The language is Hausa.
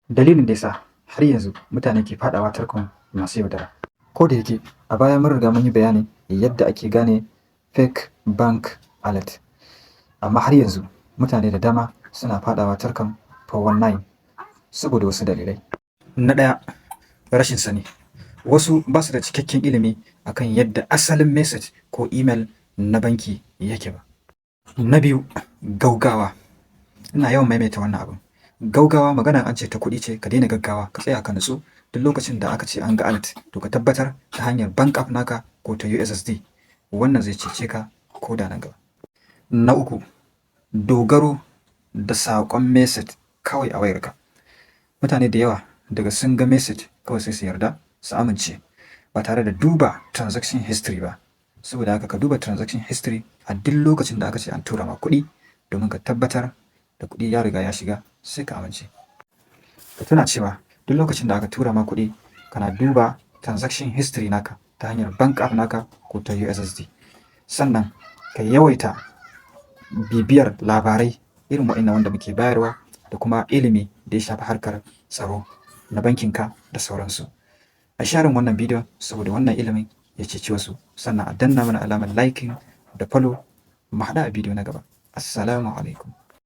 Dalilin da yasa har yanzu mutane ke faɗawa tarkon masu yaudara. Ko da yake a baya mun riga mun yi bayani yadda ake gane fake bank alert. Amma har yanzu mutane da dama suna faɗawa tarkon 419 saboda wasu dalilai. Na ɗaya, rashin sani. Wasu ba su da cikakken ilimi akan yadda asalin message ko email na banki yake ba. Na biyu, gaugawa. Ina yawan maimaita wannan abun. Gaugawa, magana an ce ta kuɗi ce, ka daina gaggawa, ka tsaya ka nutsu. Duk lokacin da aka ce an ga alert, to ka tabbatar ta hanyar bank app naka ko ta USSD. Wannan zai cece ka ko da nan gaba. Na uku, dogaro da saƙon message kawai a wayarka. Mutane da yawa daga sun ga message kawai sai su yarda su amince ba tare da duba transaction history ba. Saboda haka ka duba transaction history a duk lokacin da aka ce an tura ma kuɗi domin ka tabbatar da kuɗi ya riga ya shiga, sai ka amince. Ka tuna cewa duk lokacin da aka tura ma kuɗi, kana duba transaction history naka ta hanyar bank app naka ko ta USSD. Sannan ka yawaita bibiyar labarai irin waɗannan wanda muke bayarwa da kuma ilimi da ya shafi harkar tsaro na bankinka da sauransu. A sharing wannan bidiyon saboda wannan ilimin ya ceci wasu, sannan a danna mana alamar liking da follow. Mu haɗu a bidiyo na gaba. Assalamu alaikum.